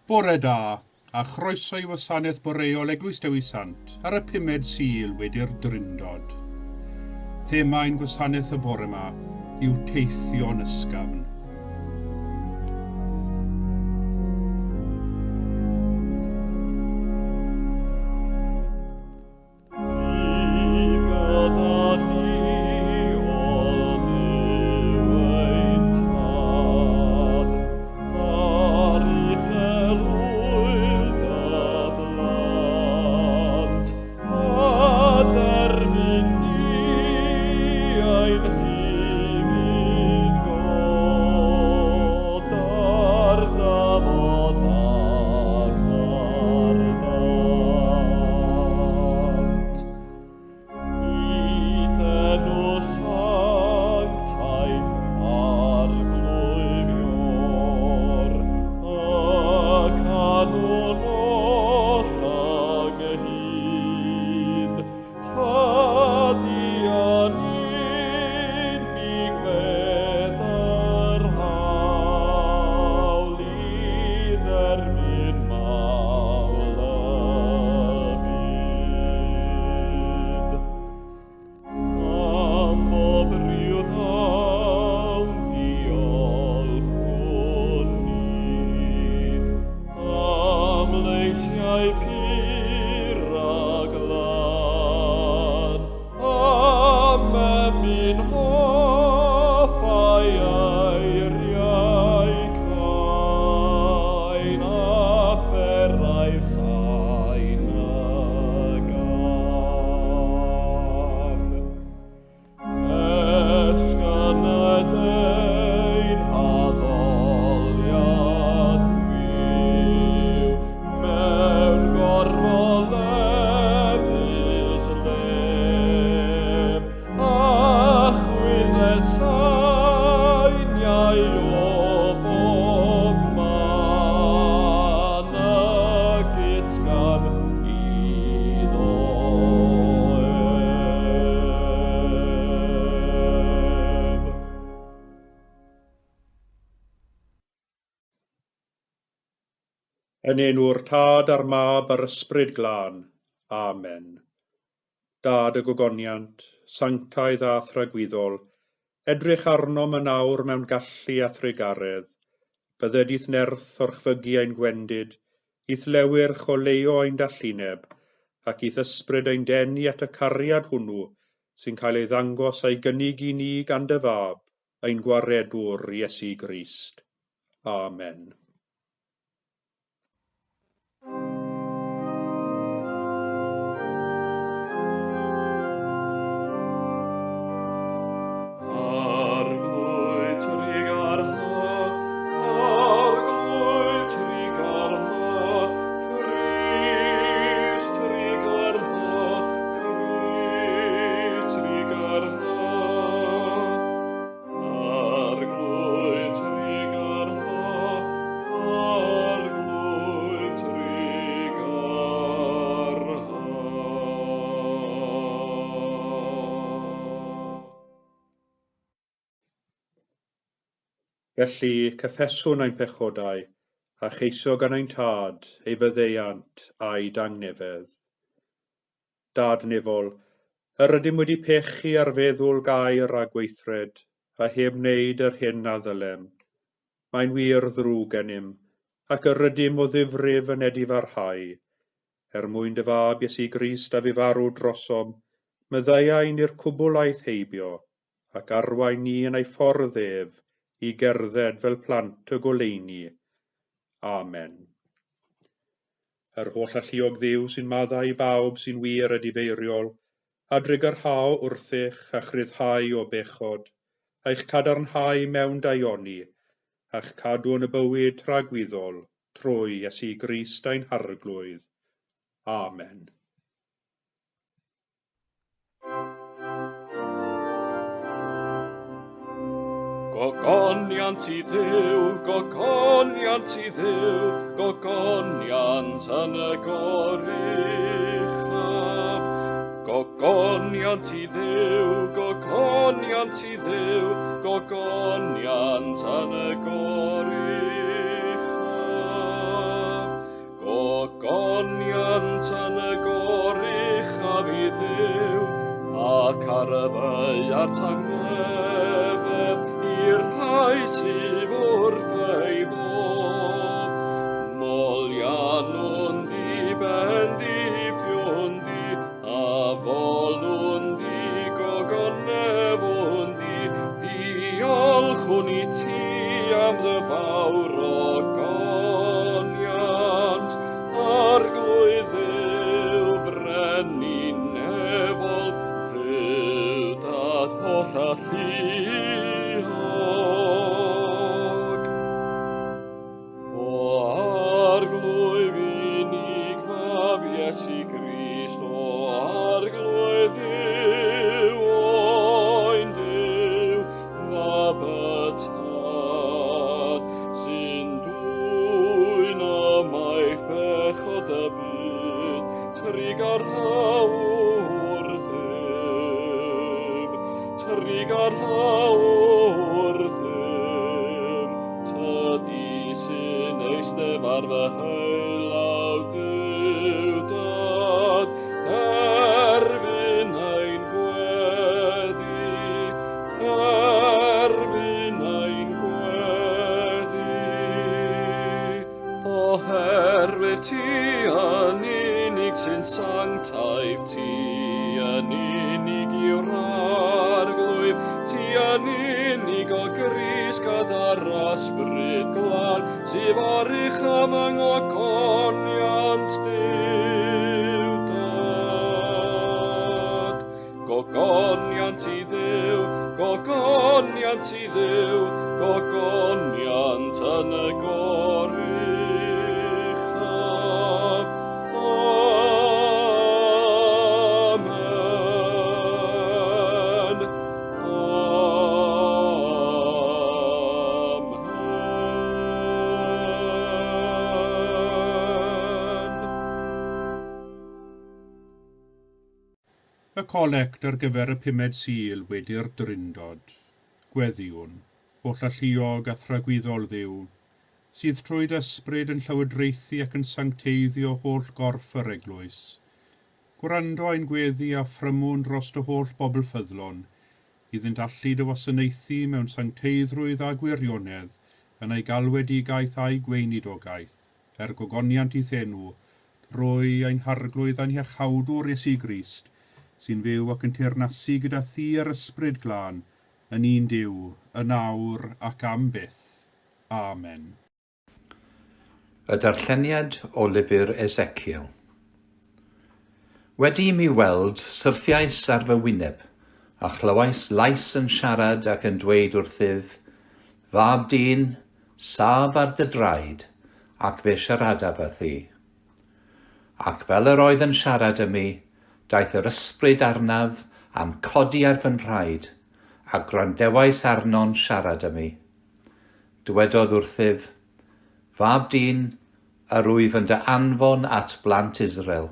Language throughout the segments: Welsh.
Bore da, a chroeso i wasanaeth boreol Eglwys Dewi Sant ar y pumed Sul wedi'r Drindod. Thema ein gwasanaeth y bore yma yw teithio'n ysgafn. Yn enw'r Tad a'r Mab a'r Ysbryd Glân. Amen. Dad y gogoniant, sanctaidd a thragwyddol, edrych arnom yn awr mewn gallu a thrugaredd. Bydded i'th nerth orchfygu ein gwendid, i'th lewyrch oleuo ein dallineb, ac i'th ysbryd ein denu at y cariad hwnnw sy'n cael ei ddangos a'i gynnig i ni gan dy Fab, ein Gwaredwr Iesu Grist. Amen. Felly, cyffeswn ein pechodau, a cheisio gan ein Tad ei faddeuant a'i dangnefedd. Dad nefol, yr ydym wedi pechu ar feddwl gair a gweithred, a heb wneud yr hyn a ddylem. Mae'n wir ddrwg gennym, ac yr ydym o ddifrif yn edifarhau. Er mwyn dy Fab Iesu Grist a fu farw drosom, maddeuai ni'r cwbl aeth heibio, ac arwain ni yn ei ffordd ef i gerdded fel plant y goleuni. Amen. Yr holl alluog Dduw sy'n maddau i bawb sy'n wir edifeiriol, a drugarhao wrthych a chryfhau o bechod, a'ch cadarnhau mewn daioni, a'ch cadw yn y bywyd tragwyddol, trwy Iesu Grist ein Harglwydd. Amen. Gogoniant i Dduw, gogoniant i Dduw, gogoniant yn y goruchaf. Gogoniant i Dduw, gogoniant i Dduw, gogoniant yn y goruchaf. Gogoniant yn y goruchaf i Dduw, ac ar y ddaear tangnefedd i'r rhai sydd wrth ei fodd. Moliannwn di, bendithiwn di, a folwn di, gogonefwn di, diolchwn i ti am dy fawr ogoniant, Arglwydd Dduw, frenin nefol, Dduw Dad holl alluog. O Arglwydd unig Fab Iesu Grist, o Arglwydd Dduw, Oen Duw, Mab y Tad, sy'n dwyn ymaith bechod y byd, trugarha wrthym, trugarha wrthym, tydi sy'n eistedd ar fy heilaw Duw Dad, derbyn ein gweddi, derbyn ein gweddi. Oherwydd ti yn unig sy'n sanctaidd, ti yn unig yw'r Arglwydd, ti yn unig o Grist gyda'r Ysbryd Glân, sydd oruchaf yng ngogoniant Duw Dad. Gogoniant i Dduw, gogoniant i Dduw, gogoniant yn y goruchaf. Amen. Amen. Y colect ar gyfer y pumed Sul wedi'r Drindod. Gweddïwn, holl alluog a thragwyddol Dduw, sydd trwy dy ysbryd yn llywodraethu ac yn sancteiddio holl gorff yr eglwys. Gwrando ein gweddi a phrymwn dros dy holl bobl ffyddlon, iddynt allu dy wasanaethu mewn sancteiddrwydd a gwirionedd yn ei galwedigaeth a'i gweinidogaeth, er gogoniant i'th enw, drwy ein Harglwydd a'n Hiachawdwr Iesu Grist, sy'n fyw ac yn teyrnasu gyda thi a'r Ysbryd Glân, yn un Duw, yn awr ac am byth. Amen. Y darlleniad o lyfr Ezekiel. Wedi i mi weld, syrthiais ar fy wyneb, a chlywais lais yn siarad ac yn dweud wrthyf, Fab dyn, saf ar dy draed, ac fe siaradaf â thi. Ac fel yr oedd yn siarad â mi, daeth yr ysbryd arnaf a'm codi ar fy nhraed, a gwrandewais arno'n siarad â mi. Dywedodd wrthyf, Fab dyn, yr wyf yn dy anfon at blant Israel,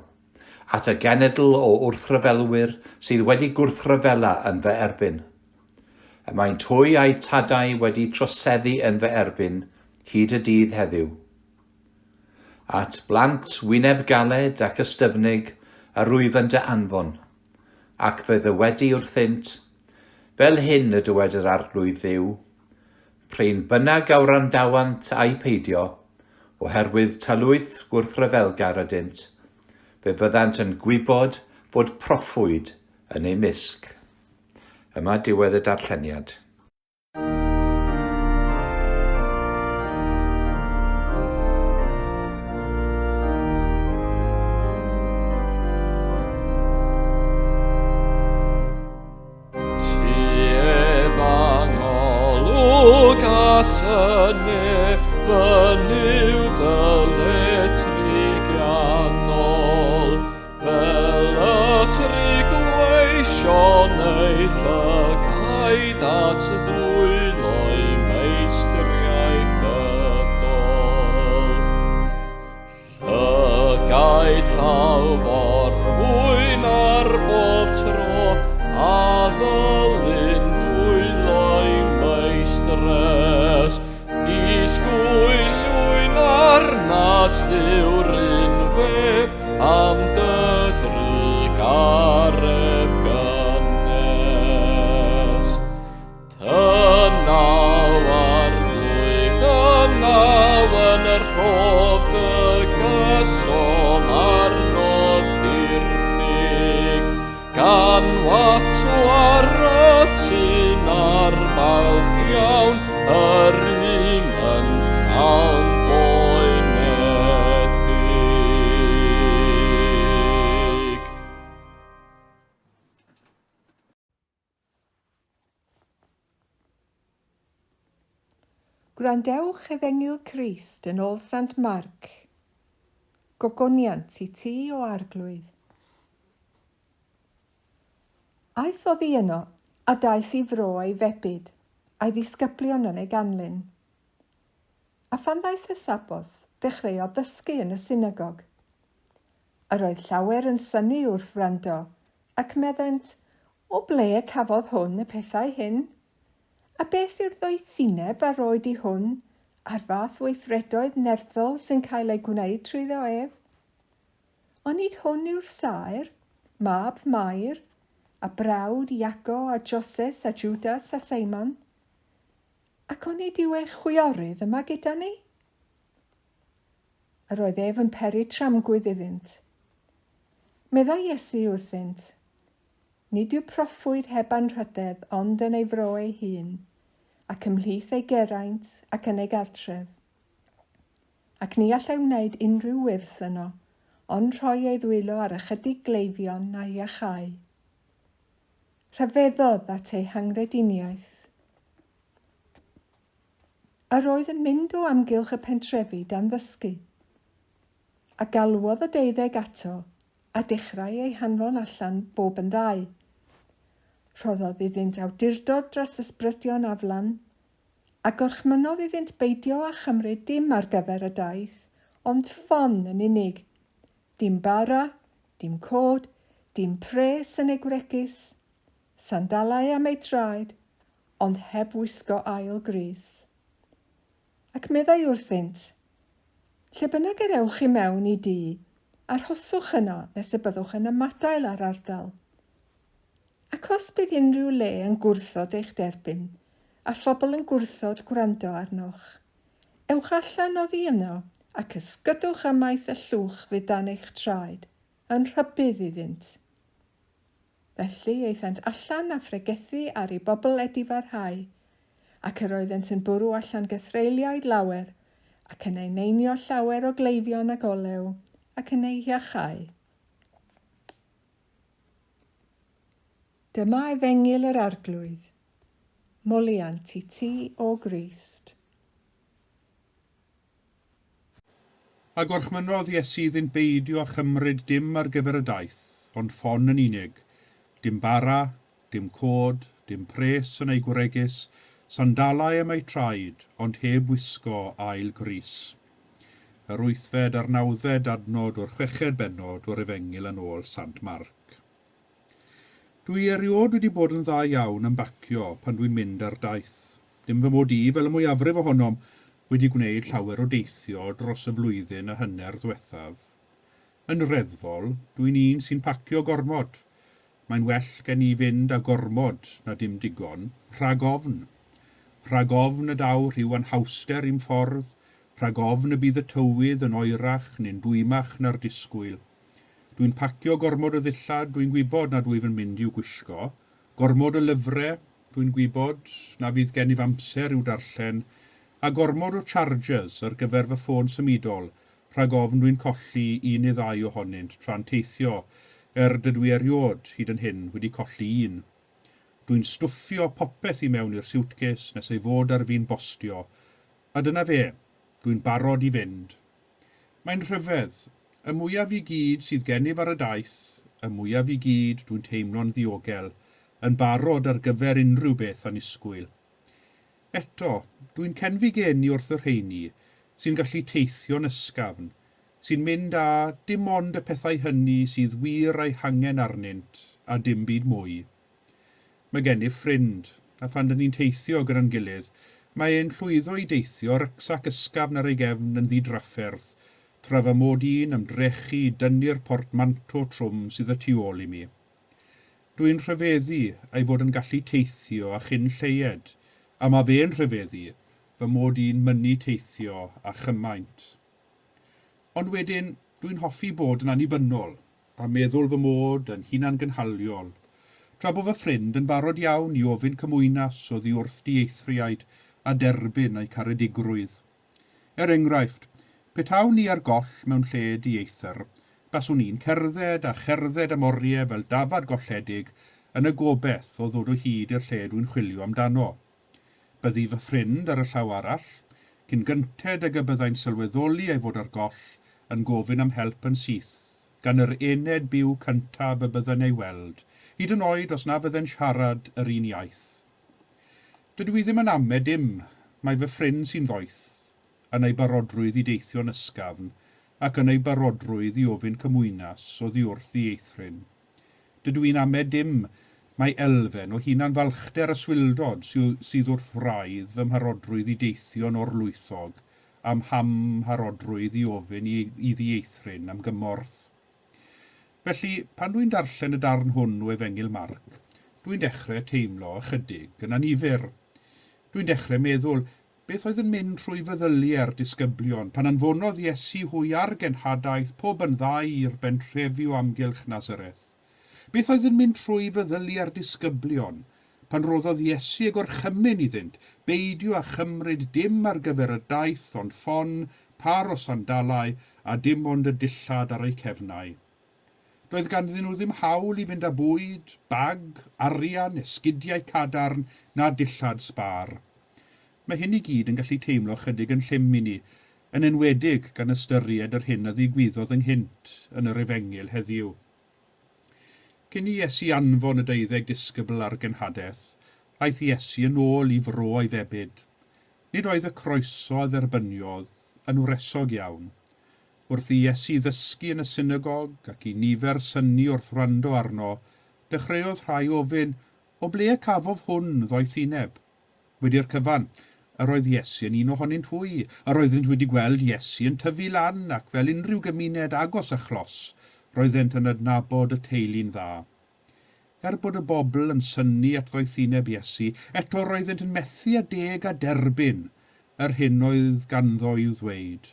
at y genedl o wrthryfelwyr sydd wedi gwrthryfela yn fy erbyn. Y maent hwy a'u tadau wedi troseddu yn fy erbyn hyd y dydd heddiw. At blant wyneb galed ac ystyfnig yr wyf yn dy anfon, ac fe ddywedi wrthynt, Fel hyn y dywed yr Arglwydd Dduw, P'run bynnag a wrandawant ai peidio, oherwydd tylwyth gwrthryfelgar ydynt, fe fyddant yn gwybod fod proffwyd yn eu mysg. Yma diwedd y darlleniad. Tuedd angolwg at y nef, fy Nuw dy le trigiannol, fel y trigweision ei llygaid at ddwylo'i meistriaid bydol. Llygaid llaw forwyn ar bob tro, a ddylun dwylo'i meistres, disgwyliwn arnat Dduw'r unwef am Gwrandewch Efengyl Crist yn ôl Sant Marc. Gogoniant i ti o Arglwydd. Aeth oddi yno a daeth i fro ei febyd, a'i ddisgyblion yn ei ganlyn. A phan ddaeth y Saboth, dechreuodd ddysgu yn y synagog. Yr oedd llawer yn synnu wrth wrando, ac meddent, o ble y cafodd hwn y pethau hyn? A beth yw'r ddoethineb a roed i hwn, a'r fath weithredoedd nerthol sy'n cael eu gwneud trwyddo ef? Onid hwn yw'r saer, mab Mair, a brawd Iago a Joses a Judas a Seimon? Ac onid yw eich chwiorydd yma gyda ni? Yr oedd ef yn peri tramgwydd iddynt. Meddai Iesu wrthynt, Nid yw proffwyd heb anrhydedd ond yn ei fro ei hun, ac ymhlith ei geraint ac yn ei gartref. Ac ni allai wneud unrhyw wyrth yno, ond rhoi ei ddwylo ar ychydig gleifion a'i iachau. Rhyfeddodd at ei hanghrediniaeth. Yr oedd yn mynd o amgylch y pentrefi dan ddysgu. A galwodd y deuddeg ato, a dechrau ei hanfon allan bob yn ddau. Rhoddodd iddynt awdurdod dros ysbrydion aflan, a gorchmynnodd iddynt beidio â chymryd dim ar gyfer y daith, ond ffon yn unig. Dim bara, dim cod, dim pres yn ei gwregys, sandalau am ei traed, ond heb wisgo ail grys. Ac meddai wrthynt, lle bynnag yr ewch i mewn i dŷ, arhoswch yno nes y byddwch yn ymadael â'r ardal. Ac os bydd unrhyw le yn gwrthod eich derbyn, a phobl yn gwrthod gwrando arnoch, ewch allan oddi yno ac ysgydwch ymaith y llwch fydd dan eich traed, yn rhybudd iddynt. Felly aethant allan a phregethu ar i bobl edifarhau, ac yr oeddent yn bwrw allan gythreuliaid lawer, ac yn ei neinio llawer o gleifion ac olew, ac yn ei iachau. Dyma Efengyl yr Arglwydd. Moliant i ti o Grist. A gorchmynnodd Iesu iddynt beidio â chymryd dim ar gyfer y daith, ond ffon yn unig, dim bara, dim cod, dim pres yn ei gwregys, sandalau am eu traed, ond heb wisgo ail grys. Yr wythfed a'r nawfed adnod o'r chweched bennod o'r Efengyl yn ôl Sant Marc. Dwi erioed wedi bod yn dda iawn yn bacio pan dwi'n mynd ar daith. Dim fy mod i, fel y mwyafrif ohonom, wedi gwneud llawer o deithio dros y flwyddyn a hanner ddwethaf. Yn reddfol, dwi'n un sy'n pacio gormod. Mae'n well gen i fynd â gormod na dim digon, rhag ofn. Rhag ofn y daw rhyw anhawster i'm ffordd, rhag ofn y bydd y tywydd yn oerach neu'n dwymach na'r disgwyl. Dwi'n pacio gormod o ddillad, dwi'n gwybod nad wyf yn mynd i'w gwisgo. Gormod o lyfrau, dwi'n gwybod na fydd gennyf amser i'w darllen, a gormod o chargers ar gyfer fy ffôn symudol, rhag ofn dwi'n colli un neu ddau ohonynt tra'n teithio, dydw i erioed hyd yn hyn wedi colli un. Dwi'n stwffio popeth i mewn i'r suitcase nes ei fod ar fin bostio, a dyna fe, dwi'n barod i fynd. Mae'n rhyfedd, y mwyaf i gyd sydd gennyf ar y daith, y mwyaf i gyd dwi'n teimlo'n ddiogel, yn barod ar gyfer unrhyw beth annisgwyl. Eto, dwi'n cenfigenu wrth y rheini sy'n gallu teithio'n ysgafn, sy'n mynd â dim ond y pethau hynny sydd wir eu hangen arnynt a dim byd mwy. Mae gennyf ffrind, a phan dyn ni'n teithio gyda'n gilydd, mae e'n llwyddo i deithio rycsac ysgafn ar ei gefn yn ddidrafferth, tra fy mod i'n ymdrechu i dynnu'r portmanto trwm sydd y tu ôl i mi. Dwi'n rhyfeddu ei fod yn gallu teithio a chyn lleied, a mae fe'n rhyfeddu fy mod i'n mynnu teithio a chymaint. Ond wedyn, dwi'n hoffi bod yn annibynnol a meddwl fy mod yn hunangynhaliol, tra bo fy ffrind yn barod iawn i ofyn cymwynas oddi wrth dieithriaid a derbyn eu caredigrwydd. Er enghraifft, petawn i ar goll mewn lle dieithr, baswn i'n cerdded a cherdded am oriau fel dafad golledig yn y gobaith o ddod o hyd i'r lle dwi'n chwilio amdano. Byddi fy ffrind ar y llaw arall, Cyn gynted ag y byddai'n sylweddoli ei fod ar goll, yn gofyn am help yn syth, gan yr ened byw cyntaf y byddai'n ei weld, hyd yn oed os na fydde'n siarad yr un iaith. Dydw i ddim yn ame dim, mae fy ffrind sy'n ddoeth, yn ei barodrwydd i deithio'n ysgafn, ac yn ei barodrwydd i ofyn cymwynas oddi wrth ddieithryn. Dydw i'n ame dim, mae elfen o hunan falchder a swildod sydd wrth wraidd fy mharodrwydd i deithio'n orlwythog, a'm hamharodrwydd i ofyn i ddieithryn am gymorth. Felly, pan dwi'n darllen y darn hwn o Efengyl Marc, dwi'n dechrau teimlo ychydig yn annifyr. Dwi'n dechrau meddwl, beth oedd yn mynd trwy feddyliau'r disgyblion pan anfonodd Iesu hwy ar genhadaeth pob yn ddau i'r bentrefi o amgylch Nazareth? Beth oedd yn mynd trwy feddyliau'r disgyblion pan roddodd Iesu y gorchymyn iddynt beidio â chymryd dim ar gyfer y daith ond ffon, pâr o sandalau a dim ond y dillad ar eu cefnau? Doedd ganddyn nhw ddim hawl i fynd â bwyd, bag, arian, esgidiau cadarn na dillad sbâr. Mae hyn i gyd yn gallu teimlo chydig yn llym i ni, yn enwedig gan ystyried yr hyn a ddigwyddodd ynghynt yn yr Efengyl heddiw. Cyn i Iesu anfon y deuddeg disgybl ar genhadaeth, aeth Iesu yn ôl i fro ei febyd. Nid oedd y croeso a dderbyniodd yn wresog iawn. Wrth i Iesu ddysgu yn y synagog ac i nifer synnu wrth wrando arno, dechreuodd rhai ofyn, O ble y cafodd hwn ddoethineb? Wedi'r cyfan, yr oedd Iesu yn un ohonynt hwy, yr oeddynt wedi gweld Iesu yn tyfu lan ac fel unrhyw gymuned agos a chlos, roeddent yn adnabod y teulu'n dda. Er bod y bobl yn synnu at ddoethineb Iesu, eto roeddent yn methu â deg a derbyn yr hyn oedd ganddo i'w ddweud.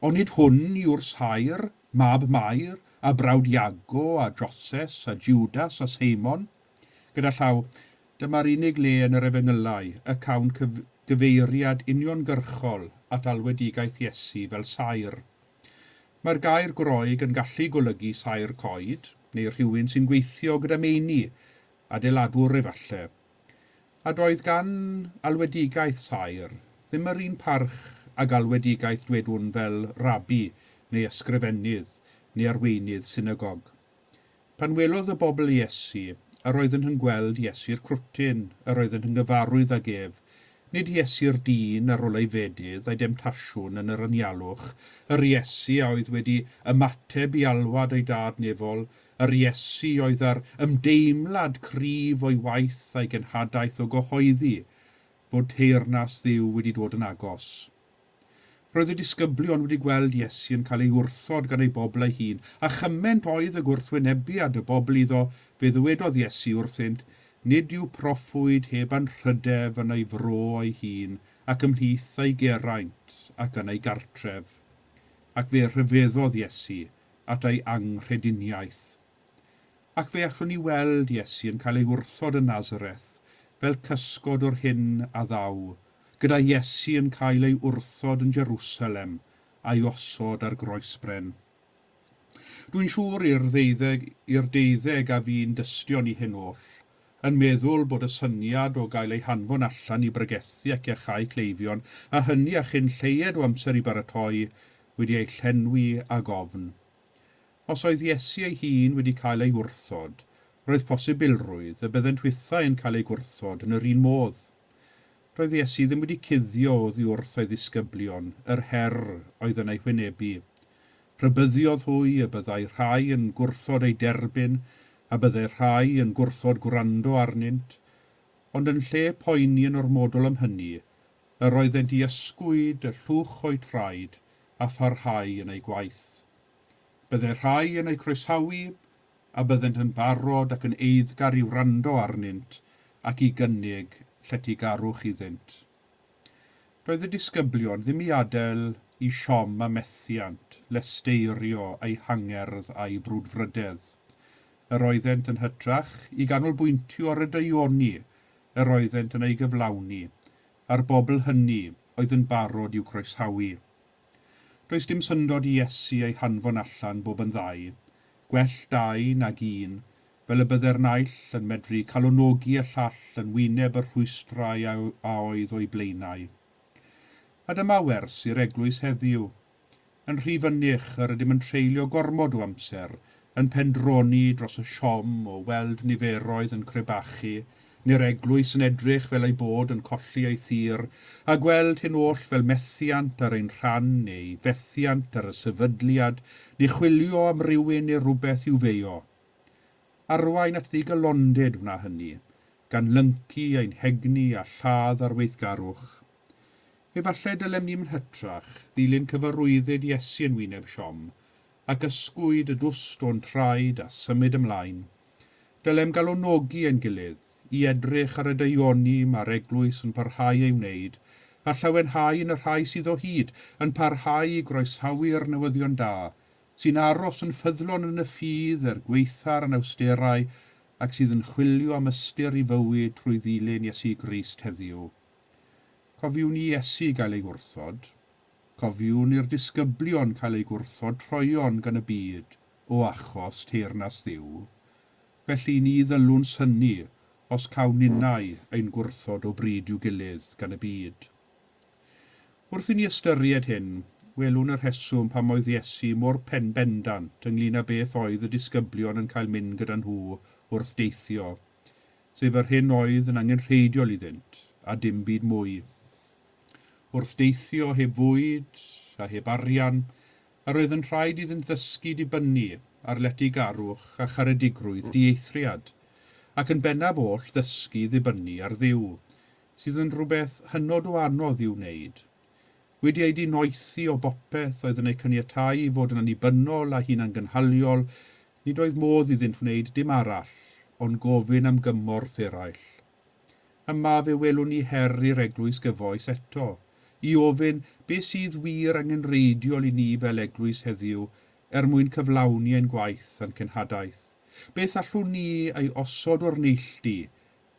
Onid hwn yw'r saer, mab Mair, a brawd Iago, a Joses, a Judas, a Seimon? Gyda llaw, dyma'r unig le yn yr Efengylau y cawn gyfeiriad uniongyrchol at alwedigaeth Iesu fel saer. Mae'r gair Groeg yn gallu golygu saer coed, neu rhywun sy'n gweithio gyda meini, adeiladwr efalle. A doedd gan alwedigaeth saer ddim yr un parch ag alwedigaeth dwedwn fel rabi neu ysgrifennydd neu arweinydd synagog. Pan welodd y bobl Iesu, yr oeddent yn gweld Iesu'r crwtyn, yr oeddent yn gyfarwydd ag ef, nid Iesu'r dyn ar ôl ei fedydd a'i demtasiwn yn yr anialwch, yr Iesu a oedd wedi ymateb i alwad ei dad nefol, yr Iesu oedd â'r ymdeimlad cryf o'i waith a'i genhadaeth o gyhoeddi fod teyrnas Dduw wedi dod yn agos. Roedd y disgyblion wedi gweld Iesu yn cael ei wrthod gan ei bobl ei hun, a chymaint oedd y gwrthwynebiad y bobl iddo, fe ddywedodd Iesu wrthynt, Nid yw proffwyd heb anrhydedd yn ei fro ei hun, ac ymhlith ei geraint, ac yn ei gartref. Ac fe rhyfeddodd Iesu at ei anghrediniaeth. Ac fe allwn ni weld Iesu yn cael ei wrthod yn Nazareth, fel cysgod o'r hyn a ddaw, gyda Iesu yn cael ei wrthod yn Jerusalem a'i osod ar groesbren. Dwi'n siŵr i'r ddeuddeg, i'r deuddeg a fu'n dystion i hyn oll, yn meddwl bod y syniad o gael eu hanfon allan i bregethu ac iachau cleifion, a hynny a chyn lleied o amser i baratoi, wedi eu llenwi ag ofn. Os oedd Iesu ei hun wedi cael ei wrthod, roedd posibilrwydd y byddent hwythau yn cael eu gwrthod yn yr un modd. Doedd Iesu ddim wedi cuddio oddi wrth ei ddisgyblion yr her oedd yn eu hwynebu. Rhybuddiodd hwy y byddai rhai yn gwrthod eu derbyn a byddai rhai yn gwrthod gwrando arnynt, ond yn lle poeni yn ormodol am hynny, yr oeddent i ysgwyd y llwch o'u traed a pharhau yn eu gwaith. Byddai rhai yn eu croesawu a byddent yn barod ac yn eiddgar i wrando arnynt ac i gynnig lletygarwch iddynt. Doedd y disgyblion ddim i adael i siom a methiant lesteirio eu hangerdd a'u brwdfrydedd. Yr oeddent yn hytrach i ganolbwyntio ar y daioni yr oeddent yn ei gyflawni, a'r bobl hynny oedd yn barod i'w croesawu. Does dim syndod i Iesu ei hanfon allan bob yn ddau, gwell dau nag un, fel y bydde'r naill yn medru calonogi y llall yn wyneb y rhwystrau a oedd o'i blaenau. A dyma wers i'r eglwys heddiw. Yn rhy fynych yr ydym yn treulio gormod o amser yn pendroni dros y siom o weld niferoedd yn crebachu, neu'r eglwys yn edrych fel ei bod yn colli ei thir, a gweld hyn oll fel methiant ar ein rhan neu fethiant ar y sefydliad, neu chwilio am rywun neu rhywbeth i'w feio. Arwain at ddigalondid wna hynny, gan lyncu ein hegni a lladd ar weithgarwch. Efallai dylem ni'n hytrach ddilyn cyfarwyddyd Iesu yn wyneb siom, ac ysgwyd y dwst o'n traed a symud ymlaen. Dylem galonogi ein gilydd i edrych ar y daioni mae'r eglwys yn parhau ei wneud, a llawenhau yn y rhai sydd o hyd yn parhau i groesawu'r newyddion da, sy'n aros yn ffyddlon yn y ffydd er gwaetha'r anawsterau ac sydd yn chwilio am ystyr i fywyd trwy ddilyn Iesu Grist heddiw. Cofiwn i Iesu gael ei wrthod. Cofiwn i'r disgyblion cael eu gwrthod troeon gan y byd o achos teyrnas Dduw. Felly ni ddylwn synnu os cawn ninnau ein gwrthod o bryd i'w gilydd gan y byd. Wrth i ni ystyried hyn, welwn y rheswm pam oedd Iesu mor penbendant ynglyn â beth oedd y disgyblion yn cael mynd gyda nhw wrth deithio, sef yr hyn oedd yn angenrheidiol iddynt, a dim byd mwy. Wrth deithio heb fwyd a heb arian, yr oedd yn rhaid iddynt ddysgu dibynnu ar letygarwch a charedigrwydd dieithriad, ac yn bennaf oll ddysgu ddibynnu ar Dduw, sydd yn rhywbeth hynod o anodd i'w wneud. Wedi eu dinoethi o bopeth oedd yn eu caniatáu i fod yn annibynnol a hunangynhaliol, nid oedd modd iddynt wneud dim arall ond gofyn am gymorth eraill. Yma fe welwn ni her i'r eglwys gyfoes eto, i ofyn beth sydd wir angenrheidiol i ni fel eglwys heddiw er mwyn cyflawni ein gwaith a'n cenhadaeth. Beth allwn ni ei osod o'r neilltu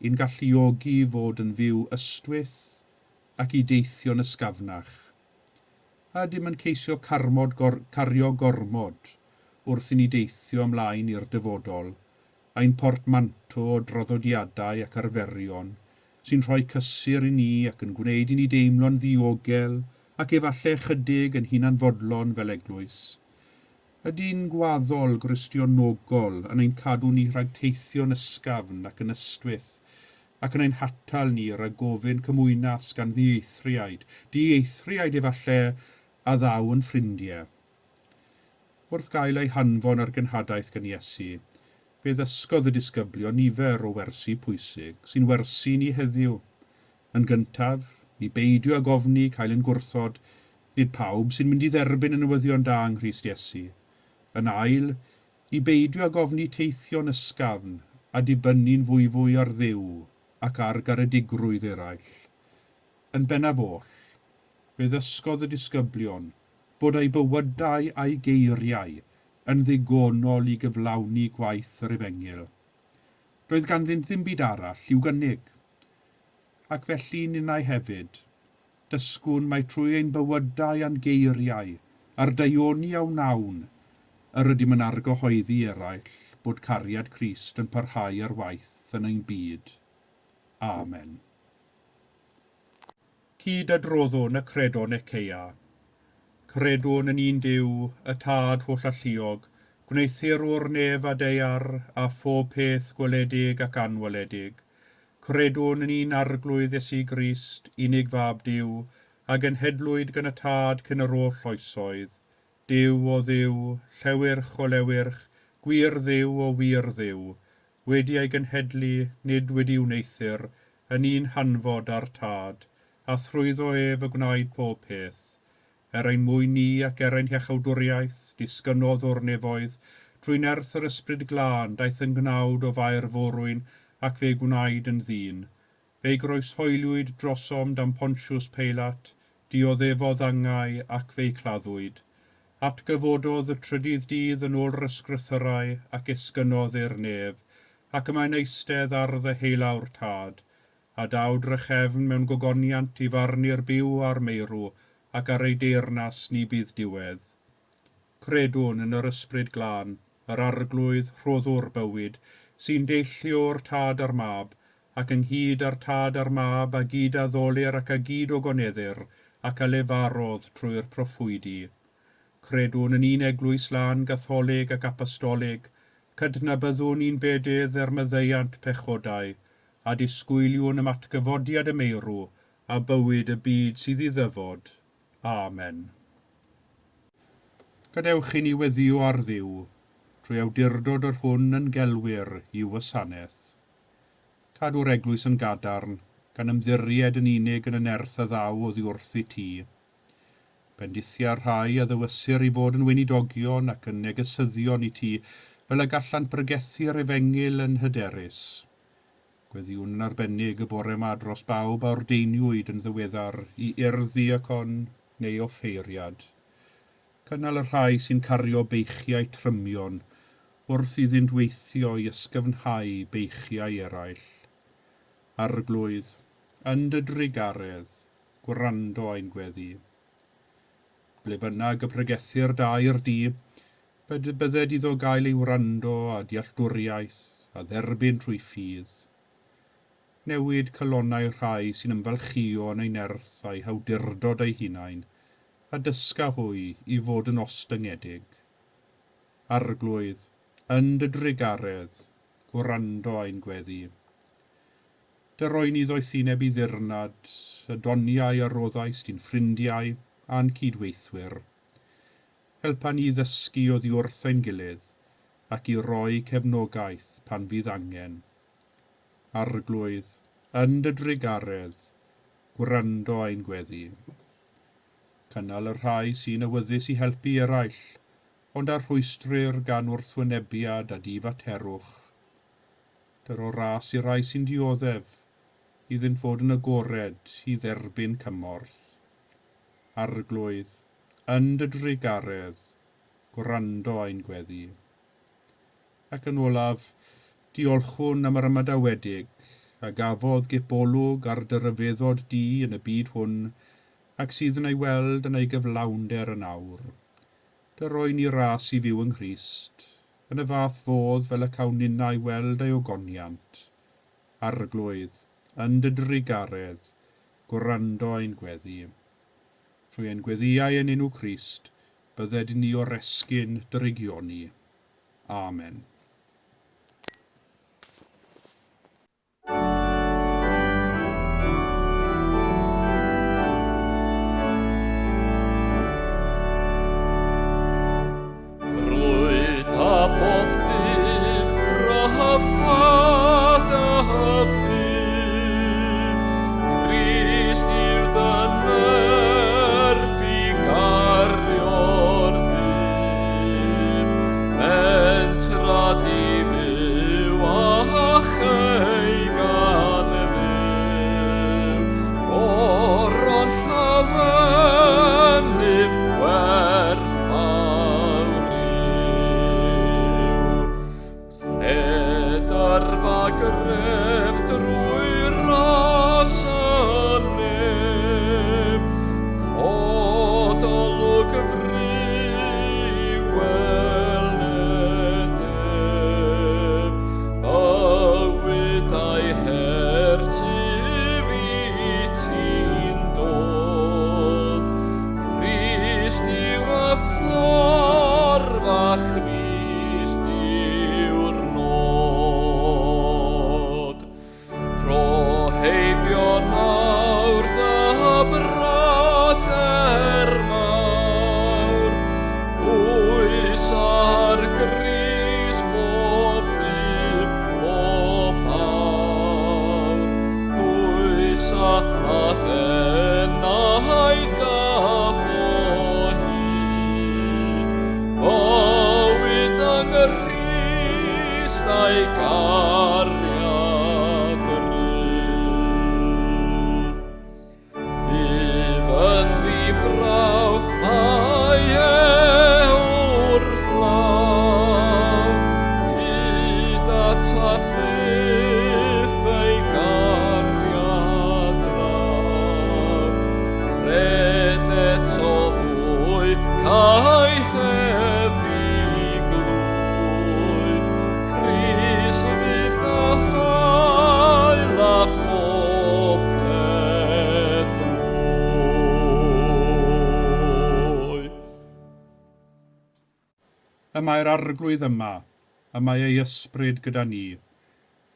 i'n galluogi fod yn fyw ystwyth ac i deithio'n ysgafnach? A ydym yn ceisio carmod gor cario gormod wrth i ni deithio ymlaen i'r dyfodol, ein portmanto o draddodiadau ac arferion sy'n rhoi cysur i ni ac yn gwneud i ni deimlo'n ddiogel ac efallai chydig yn hunanfodlon fel eglwys? Ydy'n gwaddol Gristionogol yn ein cadw ni rhag teithio'n ysgafn ac yn ystwyth, ac yn ein hatal ni rhag gofyn cymwynas gan ddieithriaid, dieithriaid efallai a ddaw yn ffrindiau? Wrth gael eu hanfon ar genhadaeth gan Iesu, fe ddysgodd y disgyblion nifer o wersi pwysig sy'n wersi ni heddiw. Yn gyntaf, i beidio ag ofni cael ein gwrthod, nid pawb sy'n mynd i dderbyn y newyddion da yng Nghrist Iesu. Yn ail, i beidio ag ofni teithio'n ysgafn a dibynnu'n fwyfwy ar Dduw ac ar garedigrwydd eraill. Yn bennaf oll, fe ddysgodd y disgyblion bod eu bywydau a'u geiriau yn ddigonol i gyflawni gwaith yr efengyl. Doedd ganddynt ddim byd arall i'w gynnig. Ac felly ninnau hefyd, dysgwn mai trwy ein bywydau a'n geiriau a'r daioni a wnawn, yr ydym yn argyhoeddi eraill bod cariad Crist yn parhau ar waith yn ein byd. Amen. Cyd-adroddwn y Credo Nicaea. Credwn yn un Duw, y Tad hollalluog, gwneuthurwr nef a daear, a phob peth gweledig ac anweledig. Credwn yn un Arglwydd Iesu Grist, unig Fab Duw, a genhedlwyd gan y Tad cyn yr oll oesoedd. Duw o Dduw, llewyrch o lewyrch, gwir Dduw o wir Dduw, wedi ei genhedlu, nid wedi wneuthur, yn un hanfod â'r Tad, a thrwyddo ef y gwnaed pob peth. Er ein mwyn ni ac er ein hiachawdwriaeth, disgynnodd o'r nefoedd, trwy nerth yr Ysbryd Glân, daeth yn gnawd o Fair Forwyn, ac fe gwnaed yn ddyn. Fe'i groeshoeliwyd drosom dan Pontius Peilat, dioddefodd angau ac fe'i claddwyd. Atgyfododd y trydydd dydd yn ôl yr ysgrythyrau ac esgynnodd i'r nef, ac y mae'n eistedd ar ddeheulaw'r Tad, a daw drachefn mewn gogoniant i farnu'r byw a'r meirw, ac ar ei deyrnas ni bydd diwedd. Credwn yn yr Ysbryd Glân, yr Arglwydd, rhoddwr bywyd, sy'n deillio o'r Tad a'r Mab, ac ynghyd â'r Tad a'r Mab a gyd-addolir ac a gyd-ogoneddir, ac a lefarodd trwy'r proffwydi. Credwn yn un eglwys lân gatholig ac apostolig, cydnabyddwn un bedydd er maddeuant pechodau, a disgwyliwn am atgyfodiad y meirw a bywyd y byd sydd i ddyfod. Amen. Gadewch i ni weddïo ar Dduw, trwy awdurdod yr hwn yn gelwir i'w wasanaeth. Cadw'r eglwys yn gadarn, gan ymddiried yn unig yn y nerth a ddaw oddi wrth i ti. Bendithia'r rhai a ddewysir i fod yn weinidogion ac yn negesyddion i ti, fel y gallant bregethu'r efengyl yn hyderus. Gweddïwn yn arbennig y bore yma dros bawb a ordeiniwyd yn ddiweddar i urdd ddiacon neu offeiriad. Cynnal y rhai sy'n cario beichiau trymion wrth iddynt weithio i ysgyfnhau beichiau eraill. Arglwydd, yn dy drugaredd, gwrando ein gweddi. Ble bynnag y pregethir da i'r di, bydded iddo gael ei wrando a dealltwriaeth a dderbyn trwy ffydd. Newid calonnau rhai sy'n ymfalchïo yn ei nerth a'i hawdurdod eu hunain, a dysga hwy i fod yn ostyngedig. Arglwydd, yn dy drugaredd, gwrando ein gweddi. Dy roi ni ddoethineb i ddirnad, y doniau a roddaist i'n ffrindiau a'n cydweithwyr. Helpa ni ddysgu oddi wrth ein gilydd ac i roi cefnogaeth pan fydd angen. Arglwydd, yn dy drugaredd, gwrando ein gweddi. Cynnal y rhai sy'n awyddus i helpu eraill, ond a rhwystrir gan wrthwynebiad a difaterwch. Dyro ras i rai sy'n dioddef, iddynt fod yn agored i dderbyn cymorth. Arglwydd, yn dy drugaredd, gwrando ein gweddi. Ac yn olaf, diolchwn am yr ymadawedig a gafodd gipolwg ar dy ryfeddod di yn y byd hwn ac sydd yn ei weld yn ei gyflawnder yn awr. Dy roi ni ras i fyw yng Nghrist, yn y fath fodd fel y cawn ninnau weld ei ogoniant. Arglwydd, yn dy drugaredd, gwrando ein gweddi. Trwy ein gweddïau yn enw Crist, bydded i ni oresgyn drygioni. Amen. Brwyd a bob dydd cryfhad a ffydd, Crist yw dy nerth i gario'r dydd, Mentra di fyw a chei gan Dduw, Goron llawenydd gwerthfawr yw. Lledarfa gref drwy ras y nef, Cod olwg fri weled ef, Bywyd a'i her tu fi ti'n dod. Crist yw y ffordd a Christ yw'r nod. Rho heibio nawr dy brader mawr, Pwys ar Grist bob dydd, bob awr. Pwysa a thenaid gaff o hyd, Bywyd yng Nghrist a'i gariad rydd. Bydd yn ddifraw, mae e wrth law, hyd at a ffydd ei gariad ddaw. Cred eto fwy, cae heddi glwy, Crist fydd dy hael a phopeth mwy. Y mae'r Arglwydd yma, y mae ei ysbryd gyda ni.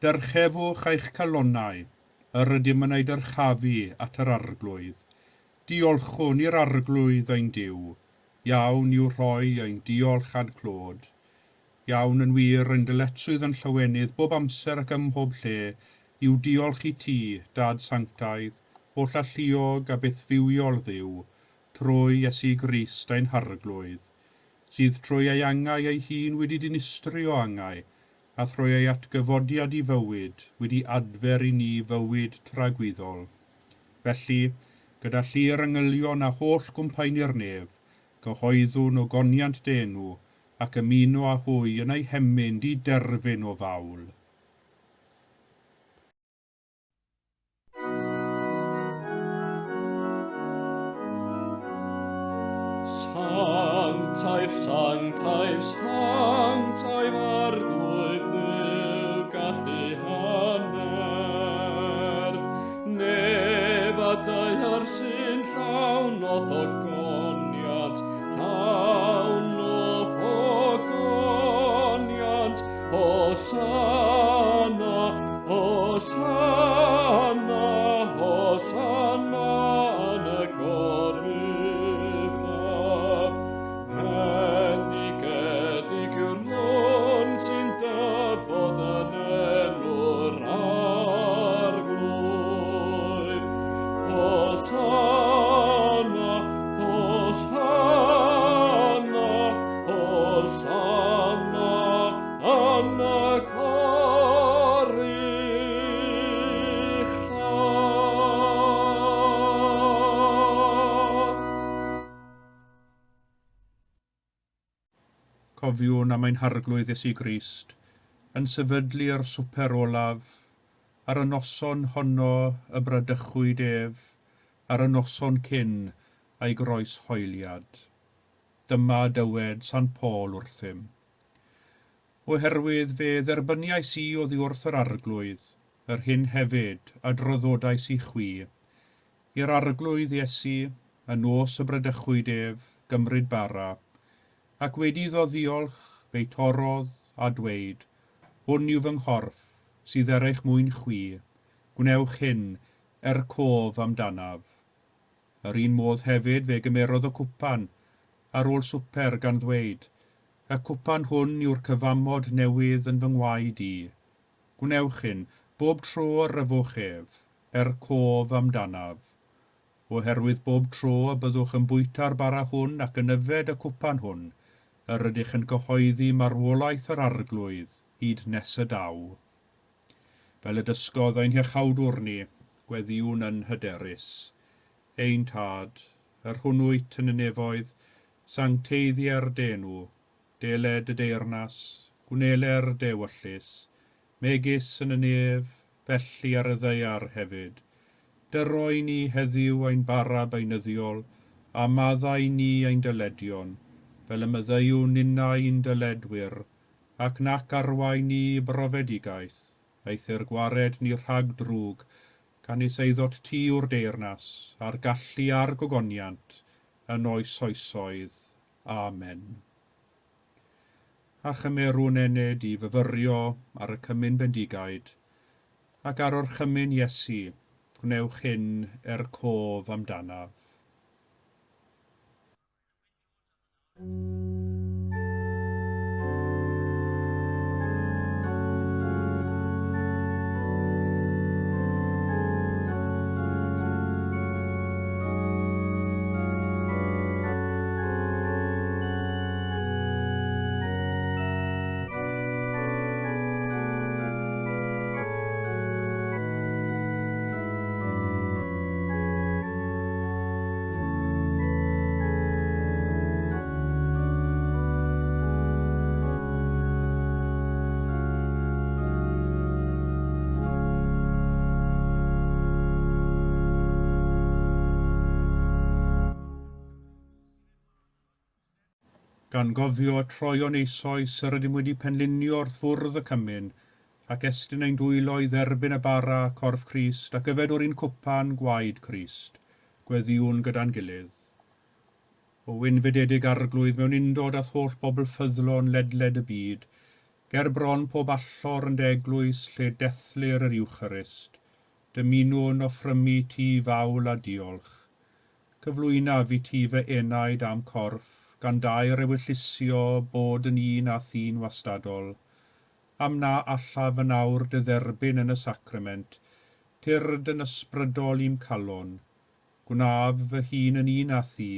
Dyrchefwch eich calonnau, yr ydym yn ei dyrchafu at yr Arglwydd. Diolchwn i'r Arglwydd ein Duw, iawn i'w rhoi ein diolch a'n clod. Iawn yn wir ein dyletswydd yn llawenydd bob amser ac ym mhob lle, yw diolch i ti, Dad Sanctaidd, holl alluog a bythfywiol Dduw, trwy Iesu Grist ein Harglwydd, sydd trwy ei angau ei hun wedi dinistrio angau, a thrwy ei atgyfodiad i fywyd wedi adfer i ni fywyd tragwyddol. Felly, gyda llu'r angylion a holl gwmpaeni'r nef, cyhoeddwn ogoniant dy enw, ac ymuno â hwy yn eu hemyn di derfyn o fawl. Sanctaidd, sanctaidd, sanctaidd Arglwydd Duw gallu hannerth. Nef a daear sy'n llawn o'th ogoniant, llawn o'th ogoniant. Hosanna, Hosanna, Hosanna yn y goruchaf. Bendigedig yw'r hwn sy'n dyfod yn enw'r Arglwydd. Hosanna, Hosanna, Hosanna yn y goruchaf. Cofiwn am ein Harglwydd Iesu Grist, yn sefydlu'r swper olaf, ar y noson honno y bradychwyd ef, ar y noson cyn a'i groeshoeliad. Dyma dywed Sant Paul wrthym. Oherwydd fe dderbyniais i oddi wrth yr Arglwydd, yr hyn hefyd a draddodais i chwi, i'r Arglwydd Iesu, y nos y bradychwyd ef, gymryd bara, ac wedi iddo ddiolch, fe'i torrodd a dweud, Hwn yw fy nghorff, sydd er eich mwyn chwi, gwnewch hyn er cof amdanaf. Yr un modd hefyd fe gymerodd y cwpan ar ôl swper gan ddweud, Y cwpan hwn yw'r cyfamod newydd yn fy ngwaed i. Gwnewch hyn, bob tro yr yfwch ef, er cof amdanaf. Oherwydd bob tro y byddwch yn bwyta'r bara hwn ac yn yfed y cwpan hwn, yr ydych yn cyhoeddi marwolaeth yr Arglwydd hyd nes y daw. Fel y dysgodd ein Hiachawdwr ni, gweddïwn yn hyderus. Ein Tad, yr hwn wyt yn y nefoedd, sancteiddier dy enw, deled dy deyrnas, gwneler dy ewyllys, megis yn y nef, felly ar y ddaear hefyd. Dyroi ni heddiw ein bara beunyddiol, a maddau ni ein dyledion, fel y maddeuwn ninnau i'n dyledwyr, ac nac arwain ni i brofedigaeth, eithr gwared ni rhag drwg, canys eiddot ti yw'r deyrnas, a'r gallu a'r gogoniant, yn oes oesoedd. Amen. A chymerwn ened i fyfyrio ar y cymun bendigaid, ac ar orchymyn Iesu, gwnewch hyn er cof amdanaf. Gan gofio troeon eisoes yr ydym wedi penlinio wrth fwrdd y cymun, ac estyn ein dwylo i dderbyn y bara, corff Crist, ac yfed o'r un cwpan, gwaed Crist. Gweddïwn gyda'n gilydd. O wynfydedig Arglwydd mewn undod â'th holl bobl ffyddlon ledled y byd, ger bron pob allor yn dy eglwys lle dethlir yr Iwcharist, dymunwn offrymu ti fawl a diolch. Cyflwynaf i ti fy enaid a'm corff, gan daer ewyllysio bod yn un â thi'n wastadol. Am na allaf yn awr dy dderbyn yn y sacrament, tyrd yn ysbrydol i'm calon. Gwnaf fy hun yn un â thi,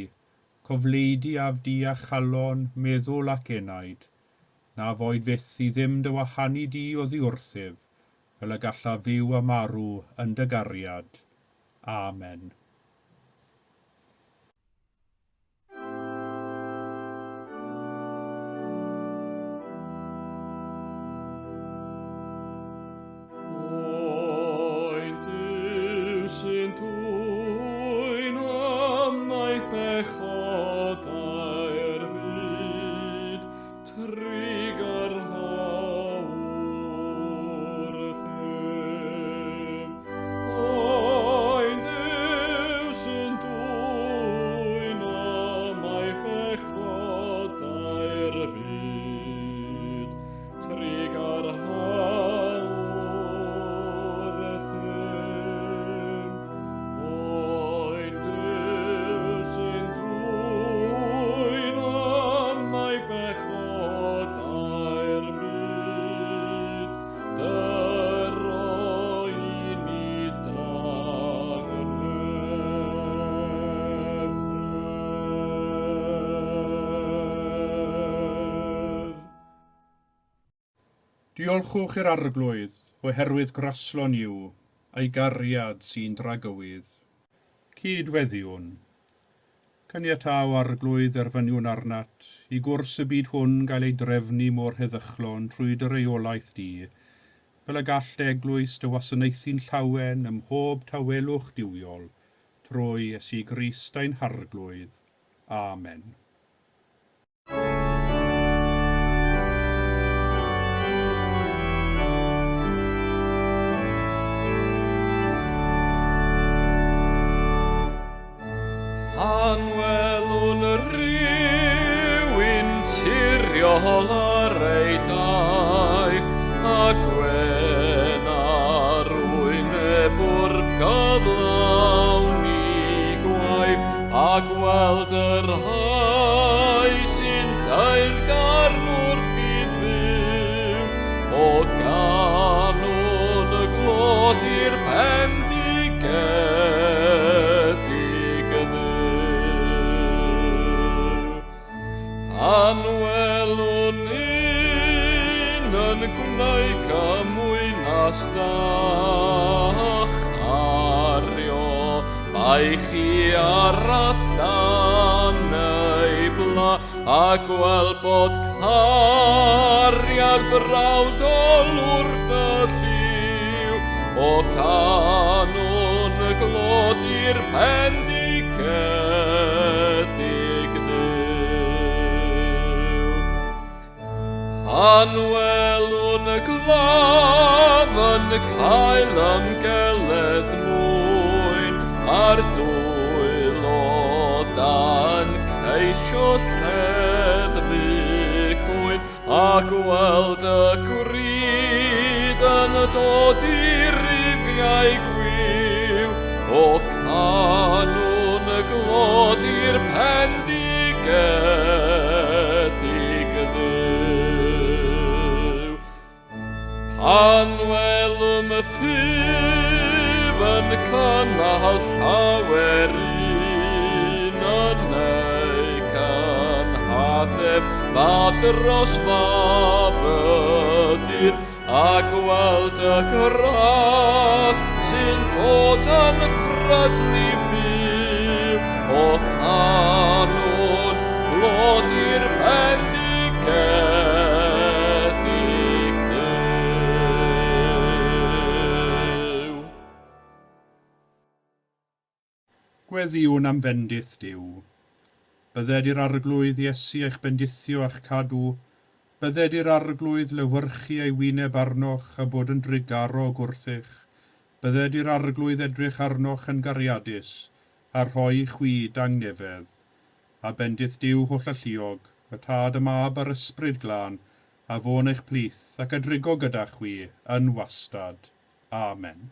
cofleidiaf di â chalon, meddwl ac enaid. Na foed fyth i ddim dy wahanu di oddi wrthyf, fel y gallaf fyw a marw yn dy gariad. Amen. Oen Duw sy'n dwyn ymaith bechodau'r byd, trugarha wrthym. Oen Duw sy'n dwyn ymaith bechodau'r byd, trugarha wrthym. Oen Duw sy'n dwyn ymaith bechodau'r byd, dyro i ni dangnefedd. Diolchwch i'r Arglwydd, oherwydd graslon yw, a'i gariad sy'n dragywydd. Cydweddiwn. Caniatáu Arglwydd erfyniwn arnat, i gwrs y byd hwn gael ei drefnu mor heddychlon trwy dy reolaeth di, fel y gall dy eglwys dy wasanaethu'n llawen ym mhob tawelwch duwiol, trwy Iesu Grist ein Harglwydd. Amen. Pan welwn rywun tiriol ar ei daith, a gwen ar wyneb wrth gyflawni gwaith, a gweld y rhai sy'n daelgarn wrth gyd-fyw, o ganwn y glod i'r bendigedig Dduw. Pan welwn un yn gwneud cymwynas dda, chario baich i arall dan ei bla, a gweld bod cariad brawdol wrth y lliw, o canwn y glod i'r bendigedig Dduw. Pan welwn y glaf yn cael ymgeledd mwyn, a'r dwylo dan ceisio lleddfu cwyn, a gweld y gwrid yn dod i rifiau gwiw, o canwn y glod i'r pendigedig Dduw. Pan welwn y ffydd yn cynnal llawer un yn ei cynhadledd, fab dros fab y dyn, a gweld y gras sy'n dod yn ffrydlif byw, o canwn glod i'r bendigedig Dduw. Gweddïwn am fendith Duw. Bydded i'r Arglwydd Iesu eich bendithio a'ch cadw, bydded i'r Arglwydd lewyrchu ei wyneb arnoch a bod yn drugarog wrthych, bydded i'r Arglwydd edrych arnoch yn gariadus a rhoi chwi dangnefedd. A bendith Duw holl alluog, y Tad, y Mab a'r Ysbryd Glân, a fo'n eich plith ac a drigo gyda chwi yn wastad. Amen.